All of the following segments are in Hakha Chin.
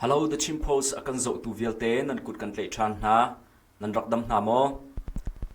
Hello The Chin Post a kan zohtu vialte nan kut kan tlaih ṭhan hna. Nan rak dam hna maw?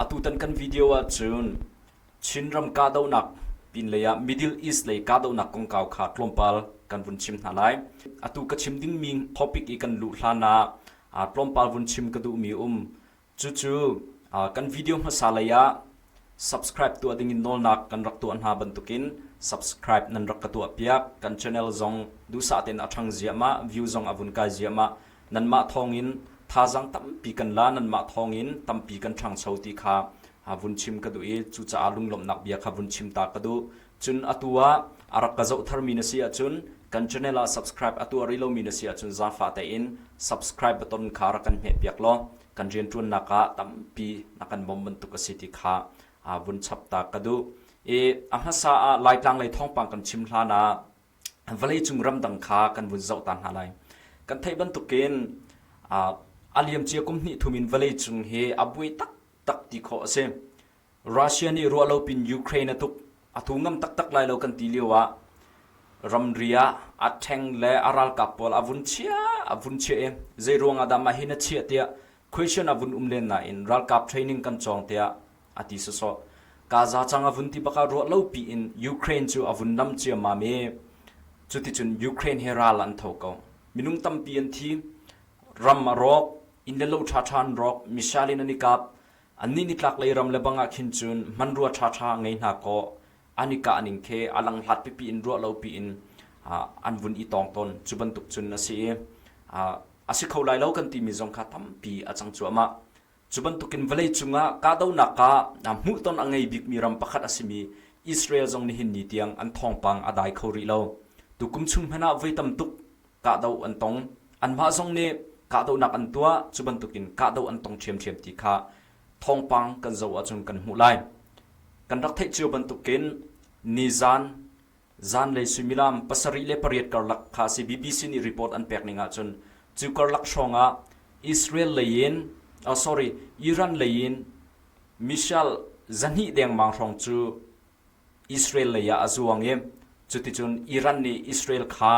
Atutan kan video ahcun Chinram kahdohnak pinlei ah Middle East lei kahdohnak kongkau kha tlawmpal kan vun chim hna lai. Atu ka chim dingmi topic i kan luh hlan ah tlawmpal vun chim ka duhmi um. Cucu kan video hmasa lei ah subscribe tuah dingin nawlnak kan rak tuah hna bantukin subscribe nan rak ka tuahpiak. Kan channel zong duhsah tein a ṭhang ziahmah, view zong a vun kai ziahmah. Nanmah thawngin thazaang tampi kan la, nanmah thawngin tampi kan ṭhangcho ti kha vun chim ka duh i cucaah lunglawmhnak bia kha vun chim ta ka duh. Cun atu ah a rak ka zoh tharmi na si ahcun kan channel ah subscribe a tuah rih lomi na si ahcun zaangfah tein subscribe button kha rak kan hmehpiak law kan rianṭuannak ah tampi na kan bawmh bantuk a si ti kha vun chap ta ka duh. I a hmasa ah Laitlang lei thawngpang kan chim hlan ah vawleicung ramdang kha kan vun zoh ta hna lai. Kan theih bantukin a liamcia kum hnih thum in vawleicung hi a buai taktak ti khawh a si. Russia nih ruah lo pin Ukraine a tuk. A tu ngam taktak lai lo kan ti lio ah ramri ah a ṭheng le a ralkap pawl a vun chia a vun chiah i zei ruang ah dah mah hi na chiah tiah question a vun um len nain ralkap training kan cawng tiah a ti sawsawh. Gaza cang a vun ti bak ah ruah lo piin Ukraine cu a vun nam ciammam i cuticun Ukraine he ral an tho ko. Minung tampi an thi, ram a rawk, inn le lo ṭhaṭha an rawk, missile in an i kap. Annih nitlaklei ram le bang ah khin cun hmanrua ṭhaṭha ngei hna kaw an i kah ning khi a langhlat pipi in ruah lo piin an vun i tawng tawn. Cu bantuk cun a si i a si kho lai lo kan timi zong kha tampi a cang cuahmah. Cu bantukin vawleicung ah kahdohnak ah hmuhton a ngei bikmi ram pakhat a simi Israel zong nihin ni tiang an thawngpang a dai kho rih lo. Tukum chung hmanh ah voi tam tuk kahdoh an tong. Anmah zong nih kahdohnak an tuah, cu bantukin kahdoh an tong ṭhiamṭhiam ti kha thawngpang kan zoh ahcun kan hmuh lai. Kan rak theih cio bantukin nizan zanlei suimilam 7 le 8 karlak kha si BBC nih report an pek ning ahcun cu karlak hrawng ah Israel lei in oh sorry Iran lei in missile zahnih dengmang hrawng cu Israel lei ah a zuang i cuticun Iran nih Israel kha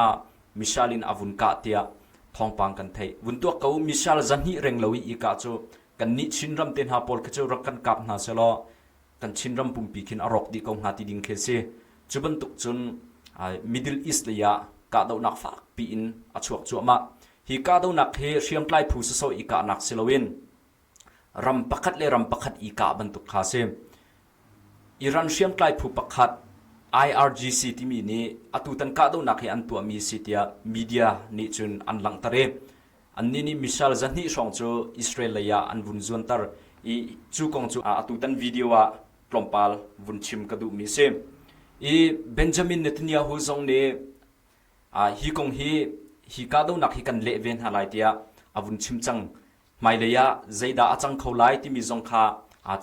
missile in a vun kah tiah thawngpang kan theih. Vun tuak ko missile zahnih reng lo i i kah cu kannih Chinram te hna pawl khi cu rak kan kap hna selaw kan Chinram pumpi khin a rawk dih ko hnga ti ding khi a si. Cu bantuk cun Middle East lei ah kahdohnak fakpi in a chuak cuahmah. Hi kahdohnak hi hriamtlai phu sawsawh i kahnak si loin ram pakhat le ram pakhat i kah bantuk kha a si. Iran hriamtlai phu pakhat IRGC timi nih atutan kahdohnak hi an tuahmi a si tiah media nih cun an langhter i annih nih missile 200 hrawng cu Israel lei ah an vun zuanter i cu kong cu atutan video ah tlawmpal vun chim ka duhmi a si. I Benjamin Netanyahu zong nih hi kong hi hi kahdohnak hi kan leh ve hna lai tiah a vun chim cang. Hmailei ah zeidah a cang kho lai timi zong kha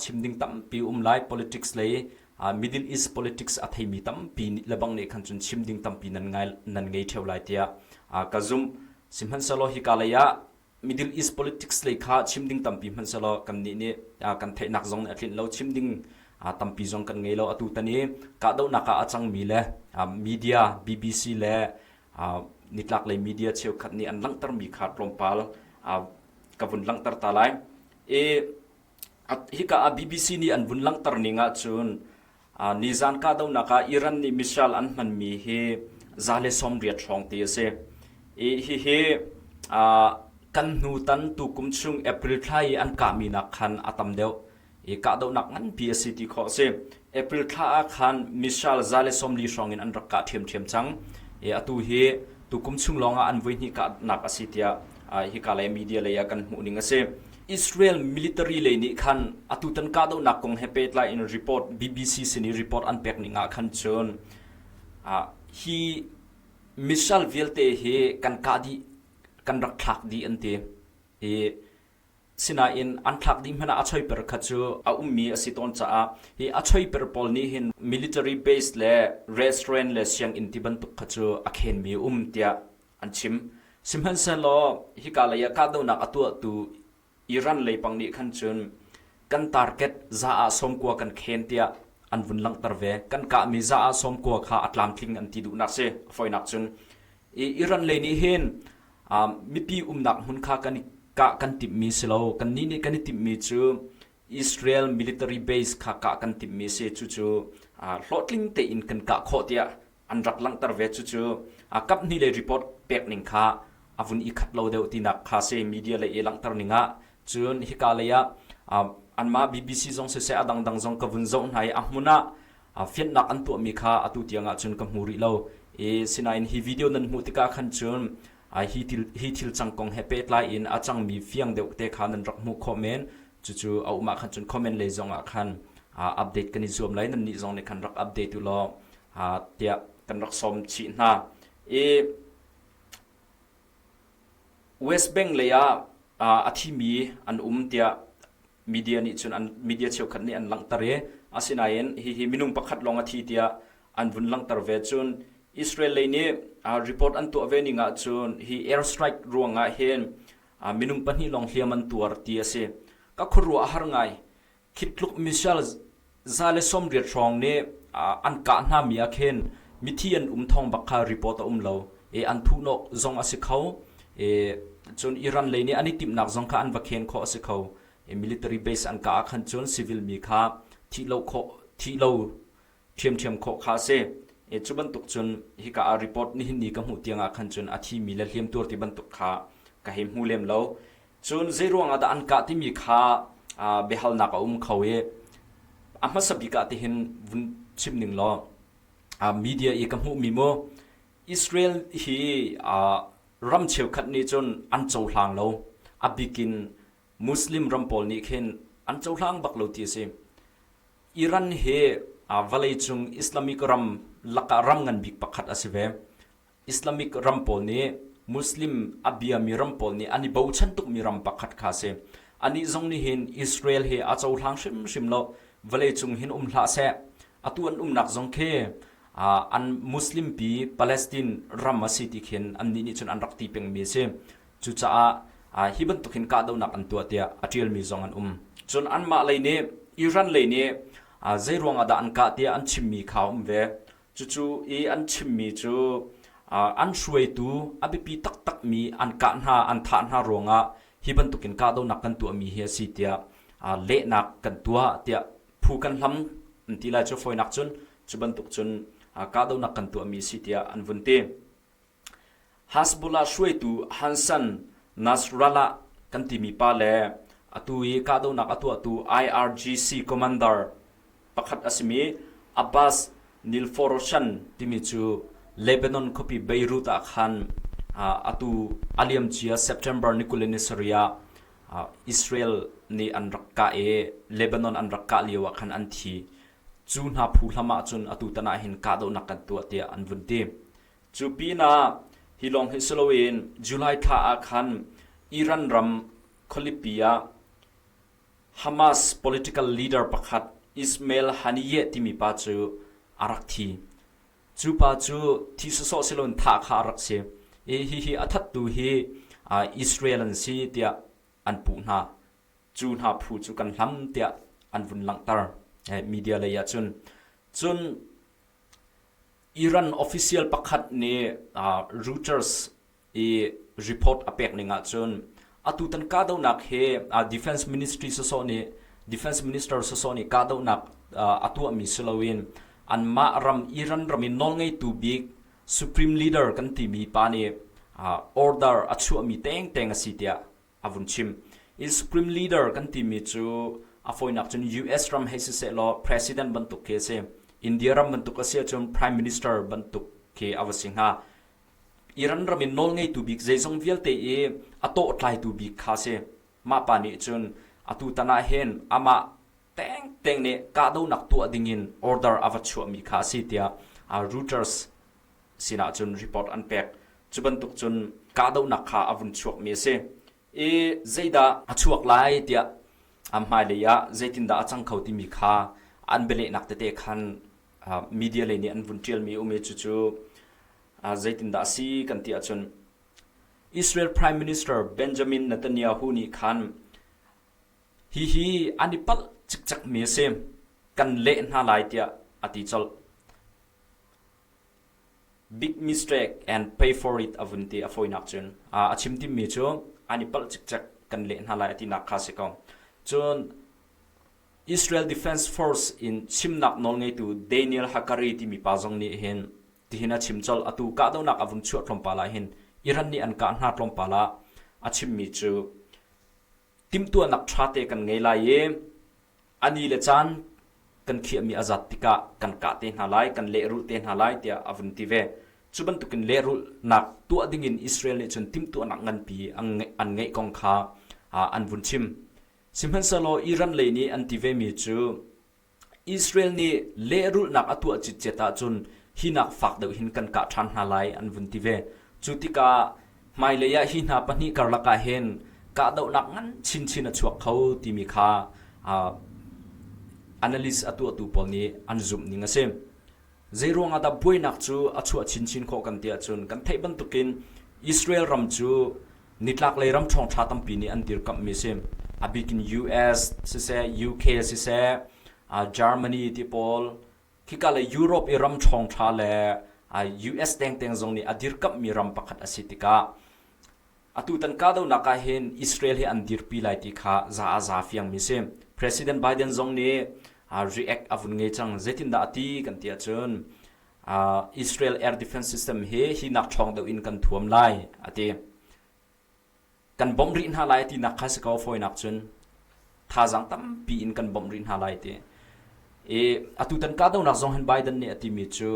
chim ding tampi um lai. Politics lei Middle East politics a theimi tampi lebang nih khan cun chim ding tampi nan ngai nan ngei ṭheo lai tiah ka zumh. Sihmanhsehlaw hika lei ah Middle East politics lei kha chim ding tampi hmanhsehlaw kannih nih kan theihnak zong nih a tlinh lo chim ding tampi zong kan ngei lo atu tan i kahdohnak ah a cangmi le media BBC le nitlaklei media cheukhat nih an langhtermi kha tlawmpal ka vun langhter ta lai. I hika ah BBC nih an vun langhter ning ahcun nizan kahdohnak ah Iran nih missile an hmanmi hi 180 hrawng ti a si. I hihi kan hnu tan tukum chung April thla i an kahmi nak khan a tam deuh. I kahdohnak nganpi a si ti khawh a si. April thla ah khan missile 140 hrawng in an rak kah ṭhiamṭhiam cang. I atu hi tukum chung lawngah an voihnih kahnak a si tiah hika lei media lei ah kan hmuh ning a si. Israel military lei nih khan atutan kahdohnak kong he pehtlai in report BBC sin i report an pek ning ah khan cun hi missile vialte hi kan kah dih kan rak thlak dih an ti. I Sinain an thlak dih hmanh ah a choiper kha cu a ummi a si tawn caah hi a choiper pawl nih hin military base le restaurant le sianginn ti bantuk kha cu a khenmi a um tiah an chim. Sihmanhsehlaw hika lei ah kahdohnak a tuahtu Iran leipang nih khan cun kan target za ah 90 kan khen tiah an vun langhter ve. Kan kahmi za ah 90 kha a tlamtling an ti duhnak si. A fawinak cun Iran lei nih hin. Mipi umnak hmun kha kan i kah kan timhmi si lo. Kannih nih kan i timhmi cu Israel military base kha kah kan timhmi si. Cucu hlawhtling tein kan kah khawh tiah an rak langhter ve. Cucu kaphnih lei report pek ning kha a vun i khat lo deuh tinak kha si media lei i langhter ning ah. Cun hika lei ah anmah BBC zong siseh a dangdang zong ka vun zoh hna i a hmun ah fianhnak an tuahmi kha atu tiang ah cun ka hmu rih lo. I sinain hi video nan hmuh tikah khan cun hi thil, hi thil cang kong he pehtlai in a cangmi fiang deuh te kha nan rak hmuh khawh men. Cucu a um ah khan cun comment lei zong ah khan update kan i zuam lai. Nannih zong nih khan rak update u law tiah kan rak sawm chih hna. I West Bank lei ah a thimi an um tiah media nih cun an media cheukhat nih an langhter i asinain hihi minung pakhat lawng a thi tiah an vun langhter ve. Cun Israel lei nih report an tuah ve ning ah cun hi airstrike ruangah hin minung pahnih lawng hliam an tuar ti a si. Ka khuaruah a har ngai. Khi tluk missile 180 hrawng nih an kah hna mi ah khin mithi an um thawng bak kha report a um lo. E an thuhnawh zong a si kho. E cun Iran lei nih an i timhnak zong kha an va khen khawh a si kho. E military base an kah ah khan cun civil mi kha thih lo khawh thih lo ṭhiamṭhiam khawh kha a si. E cu bantuk cun hika ah report nihin ni ka hmuh tiang ah khan cun a thimi le hliamtuar ti bantuk kha ka hei hmu lem lo. Cun zeiruang ah dah an kah timi kha biahalnak a um kho i a hmasa bik ah tihin vun chim ning law media i ka hmuhmi mu Israel hi ram cheukhat nih cun an cohlang lo. A bik in Muslim ram pawl nih khin an cohlang bak lo ti a si. Iran hi vawleicung Islamic ram lakah ram ngan bik pakhat a si ve. Islamic ram pawl nih Muslim a biami ram pawl nih an i bochan tukmi ram pakhat kha a si. Anih zong nih hin Israel hi a cohlang hrimhrim lo. Vawleicung hin um hlah seh. Atu an umnak zong khi an Muslim pi Palestine ram a si ti khin annih nih cun an rak ti pengmi a si. Cucaah hi bantuk hin kahdohnak an tuah tiah a ṭialmi zong an um. Cun anmah lei nih Iran lei nih zeiruang ah dah an kah tiah an chimmi kha a um ve. Cucu i an chimmi cu an hruaitu a biapi taktakmi an kah hna, an thah hna ruangah hi bantukin kahdohnak kan tuahmi hi a si tiah lehnak kan tuah tiah phu kan hlam an ti lai cu fawinak cun cu bantuk cun kahdohnak kan tuahmi a si tiah an vun ti. Hezbollah hruaitu Hassan Nasrallah kan timi pa le atu i kahdohnak a tuahtu IRGC commander pakhat a simi Abbas Nilforoshan timi cu Lebanon khuapi Beirut ah khan atu a liamcia September ni 27 ah Israel nih an rak kah i Lebanon an rak kah lio ah khan an thi. Cu hna phu hlam ahcun atu tan ah hin kahdohnak kan tuah tiah an vun ti. Cu pinah hi lawng hi si loin July thla ah khan Iran ram khualipi ah Hamas political leader pakhat Ismail Haniyeh timi pa cu a rak thi. Cu pa cu thi sawsawh si loin thah kha a rak si. I hihi a thattu hi Israel an si tiah an puh hna. Cu hna phu cu kan hlam tiah an vun langhter media lei ah cun. Cun Iran official pakhat nih Reuters i report a pek ning ahcun atutan kahdohnak hi Defense Ministry sawsawh nih Defense Minister sawsawh nih kahdohnak a tuahmi si loin anmah ram Iran ram in nawlngeitu bik Supreme Leader kan timi pa nih order a chuahmi tengteng a si tiah a vun chim. I Supreme Leader kan timi cu a fawinak cun US ram hei siseh law President bantuk khi a si. India ram bantuk a si ahcun Prime Minister bantuk khi a va si hnga. Iran ram in nawlngeitu bik zeizong vialte i a tawhtlaitu bik kha a si. Mah pa nih cun atu tan ah hin amah tengteng nih kahdohnak tuah dingin order a va chuahmi kha a si tiah Reuters sinah cun report an pek. Cu bantuk cun kahdohnak kha a vun chuakmi a si. I zeidah a chuak lai tiah a hmailei ah zeitindah a cang kho timi kha an bialehnak tete khan media lei nih an vun ṭialmi a um i cucu zeitindah a si kan ti ahcun Israel Prime Minister Benjamin Netanyahu nih khan hihi an i palh cikcekmi a si, kan leh hna lai tiah a ti colh. Big mistake and pay for it a vun ti a fawinak cun a chim timmi cu an i palh cikcek kan leh hna lai a tinak kha si ko. Cun Israel Defense Force in chimnak nawlngeitu Daniel Hagari timi pa zong nih hin tihin a chim colh. Atu kahdohnak a vun chuah tlawmpal ah hin Iran nih an kah hna tlawmpal ah a chimmi cu timhtuahnak ṭha te kan ngei lai i a ni le caan kan khiahmi a zat tikah kan kah te hna lai, kan lehrulh te hna lai tiah a vun ti ve. Cu bantukin lehrulhnak tuah dingin Israel nih cun timhtuahnak nganpi an ngeih kong kha an vun chim. Sihmanhsehlaw Iran lei nih an ti vemi cu Israel nih lehrulhnak a tuah citcet ahcun hi nak fak deuh hin kan kah ṭhan hna lai an vun ti ve. Cu tikah hmailei ah hi hna pahnih karlak ah hin kahdohnak ngan chinchin a chuak kho timi kha analyst a tuahtu pawl nih an zumh ning a si. Zeiruang ah dah buainak cu a chuah chinchin khawh kan ti ahcun kan theih bantukin Israel ram cu nitlaklei ram ṭhawngṭha tampi nih an dirkamhmi a si. A bikin US siseh, UK siseh, Germany ti pawl, khika le Europe i ram ṭhawngṭha le US tengteng zong nih a dirkamhmi ram pakhat a si tikah Atutan kahdohnak ah hin Israel hi an dirpi lai ti kha za a za fiangmi si. President Biden zong nih react a vun ngei cang. Zeitindah a ti kan ti ahcun Israel air defense system hi hi nak ṭhawng deuh in kan thuam lai a ti. Kan bawmh rih hna lai tinak kha si ko fawinak cun thazaang tampi in kan bawmh rih hna lai ti. I atutan kahdohnak zong hin Biden nih a timi cu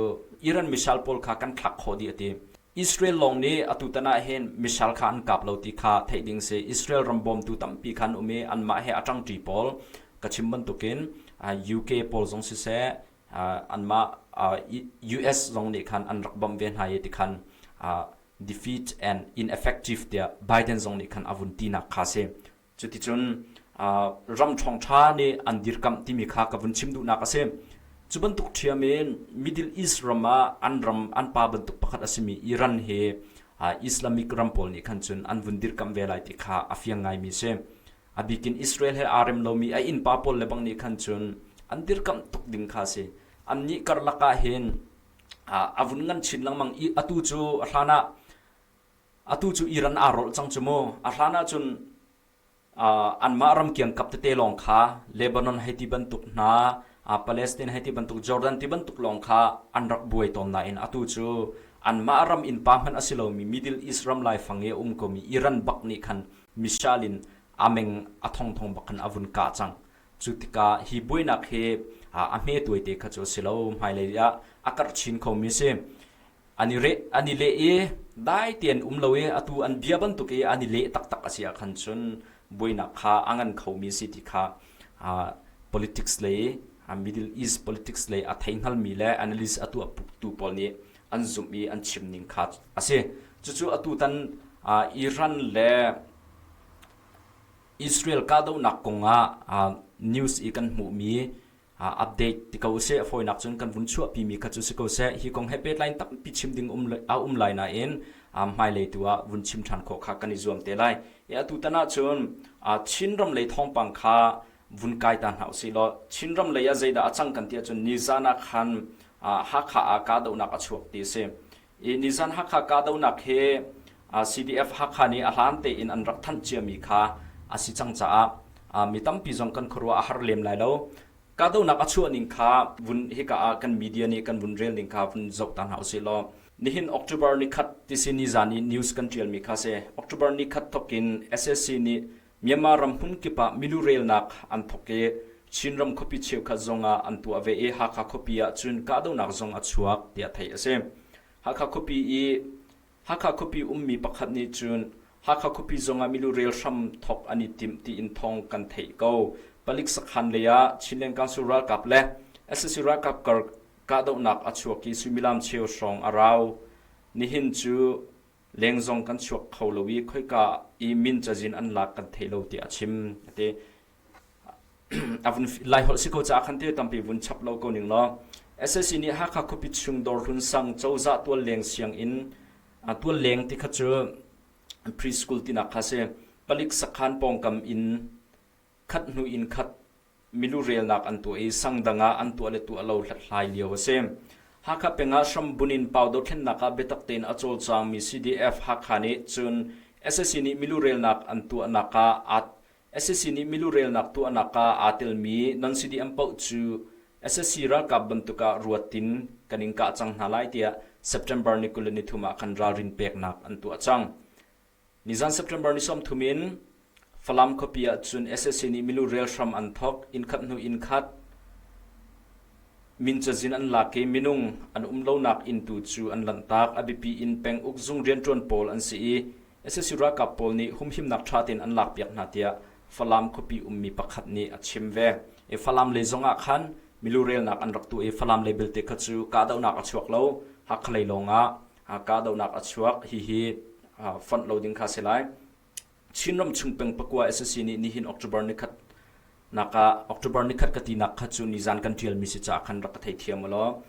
Iran missile pawl kha kan thlak khawh dih a ti. Israel lawng nih atutan ah hin missile kha an kap lo ti kha theih ding si. Israel ram bawmtu tampi kha an um i anmah he a ṭangṭi pawl ka chim bantukin UK pawl zong siseh anmah US zong nih khan an rak bawmh ve hna i tikhan defeat and ineffective tiah Biden zong nih khan a vun tinak kha si. Cuticun ram ṭhawngṭha nih an dirkamh timi kha ka vun chim duhnak a si. Cu bantuk ṭhiam in Middle East ram ah an ram an pa bantuk pakhat a simi Iran hi Islamic ram pawl nih khan cun an vun dirkamh ve lai ti kha a fiang ngaimi a si. A bikin Israel he aa rem lomi a innpa pawl le bang nih khan cun an dirkamh tuk ding kha a si. Annih karlak ah hin a vun ngan chin lengmang i atu cu a hlan ah Atu cu Iran aa rolh cang cu mu. A hlan ahcun anmah ram kiangkap tete lawng kha Lebanon hei ti bantuk hna, Palestine hei ti bantuk, Jordan ti bantuk lawng kha an rak buai tawn nain atu cu anmah ram innpa hmanh a si lomi Middle East ram laifang i a um komi Iran bak nih khan missile in a meng a thongthong bak khan a vun kah cang. Cu tikah hi buainak hi a hme tuaite kha cu a si lo. Hmailei ah a karh chin khomi a si. An i reh, an i leh i dai tein um lo i atu an bia bantuk i an i leh taktak a si ah khan cun buainak kha a ngan khomi a si ti kha politics lei Middle East politics lei a thei hngalmi le analyst a tuahtu pawl nih an zumh i an chim ning kha a si. Cucu atutan Iran le Israel kahdohnak kong ah news i kan hmuhmi update ti ko usih a fawinak cun kan vun chuahpimi kha cu si ko seh hi kong he pehtlai in tampi chim ding um a um lai nain hmailei tu ah vun chim ṭhan khawh kha kan i zuam te lai i atu tan ah cun Chinram lei thawngpang kha vun kai ta hna usih law Chinram lei ah zeidah a cang kan ti ahcun nizan ah khan Hakha ah kahdohnak a chuak ti a si i nizan Hakha kahdohnak hi CDF Hakha nih a hlan tein an rak thanh ciami kha a si cang caah mi tampi zong kan khuaruah a har lem lai lo. Kahdohnak a chuah ning kha vun hika ah kan media nih kan vun rel ning kha vun zoh ta hna usih law nihin October nikhat ti si nizan i news kan ṭialmi kha si. October nikhat thawk in SSC nih Myanmar ram hmun kip ah milu relnak an thawk i Chinram khuapi cheukhat zong ah an tuah ve i Hakha khuapi ah cun kahdohnak zong a chuak tiah theih a si. Hakha khuapi i Hakha khuapi ummi pakhat nih cun Hakha khuapi zongah milu rel hram thawk an i timh tiin thawng kan theih ko. Palik sakhan lei ah Chinland Council ralkap le sac ralkap kar kahdohnak a chuak i suimilam cheu hrawng a rau. Nihin cu leng zong kan chuak kho lo i khoika i min cazin an lak kan thei lo tiah a chim. Ati. A vun Laiholh si ko caah khan te tampi vun chap lo ko ning law SSC nih Hakha khuapi chung Dawrhlun sang cozah tualleng sianginn tualleng ti kha cu preschool tinak kha si palik sakhan pawngkam in khat hnu in khat milu relnak an tuah i sang dang ah an tuah le tuah lo hlathlai lio a si. Hakha peng ah hrambunh in pau dothlennak ah biatak tein a cawlcangmi CDF Hakha nih cun sac nih milu relnak an tuahnak ah aa sac nih milu relnak tuahnak ah aa telmi non-CDM paoh cu sac ralkap bantuk ah ruat in kan in kah cang hna lai tiah September ni 23 ah khan ralrin peknak an tuah cang. Nizan September ni 30 in Falam khuapi ah cun sac nih milu rel hram an thawk. Innkhat hnu innkhat min cazin an lak i minung an um lonak inn tu cu an lanhtak. A biapi in penguk zung rianṭuan pawl an si i sac ralkap pawl nih humhimnak ṭha tein an lakpiak hna tiah Falam khuapi ummi pakhat nih a chim ve. I Falam lei zong ah khan milu relnak an rak tuah i Falam lei belte kha cu kahdohnak a chuak lo. Hakha lei lawng ah kahdohnak a chuak. Hihi fonh lo ding kha si lai. Chinram chung peng pakua sac nih nihin October nikhat nak ah October nikhat ka tinak kha cu nizan kan ṭialmi si caah khan rak ka theithiam ulaw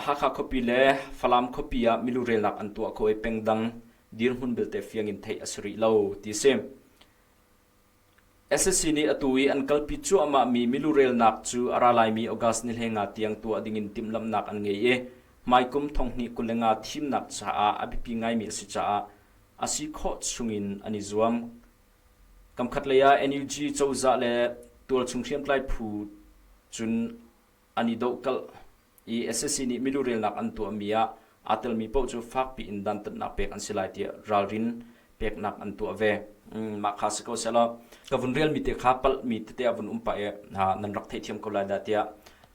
Hakha khuapi le Falam khuapi ah milu relnak an tuah kho i pengdang dirhmun belte fiang in theih a si rih lo ti a si. Sac nih atu i an kalpi cuahmahmi milu relnak cu a ra laimi August ni 15 tiang tuah dingin timhlamhnak an ngei i hmaikum 2025 thimnak caah a biapi ngaimi a si caah a si khawh chungin an i zuam. Kamkhat lei ah NUG cozah le tualchung hriamtlai phu cun an i dohkalh i sac nih milu relnak an tuahmi ah aa telmi paoh cu fakpi in dantatnak pek an si lai tiah ralrin peknak an tuah ve. Mah kha si ko sehlaw ka vun relmi te kha palhmi tete a vun um pah i nan rak theihthiam ko lai dah tiah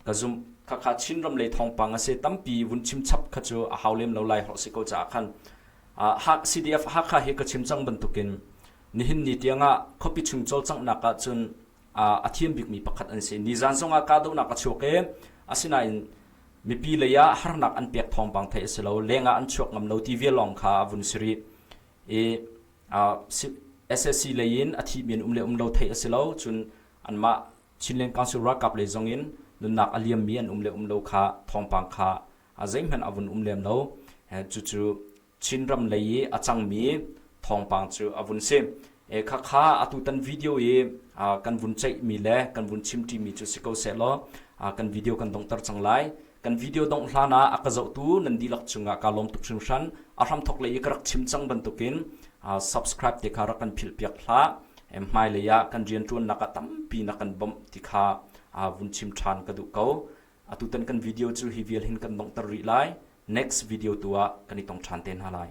ka zumh. Khakha Chinram lei thawngpang a si tampi vun chim chap kha cu a hau lem lo lai hawh si ko caah khan CDF Hakha hi ka chim cang bantukin nihin ni tiangah khuapi chung cawlcanghnak ahcun a thiam bikmi pakhat an si. Nizan zongah kahdohnak a chuak i asinain mipi lei ah harnak an pek thawngpang theih a si lo. Leng ah an chuak ngam lo ti vial lawng kha a vun si rih. I SSC lei in a thimi an um le um lo theih a si lo. Cun anmah Chinland Council ralkap lei zong in nunnak a liammi an um le um lo kha thawngpang kha a zeihmanh a vun um lem lo. Cucu Chinram lei i a cangmi thawngpang cu a vun si. E khakha atutan video i kan vun ceihmi le kan vun chimṭimi cu si ko sehlaw kan video kan donghter cang lai. Kan video dongh hlan ah a ka zohtu nan dihlak cungah kaa lawm tuk hringhran. A hramthok lei i ka rak chim cang bantukin subscribe te kha rak kan philhpiak hlah. Hmailei ah kan rianṭuannak ah tampi na kan bawmh ti kha vun chim ṭhan ka duh ko. Atutan kan video cu hi vial hin kan donghter rih lai. Next video tu ah kan i tong ṭhan te hna lai.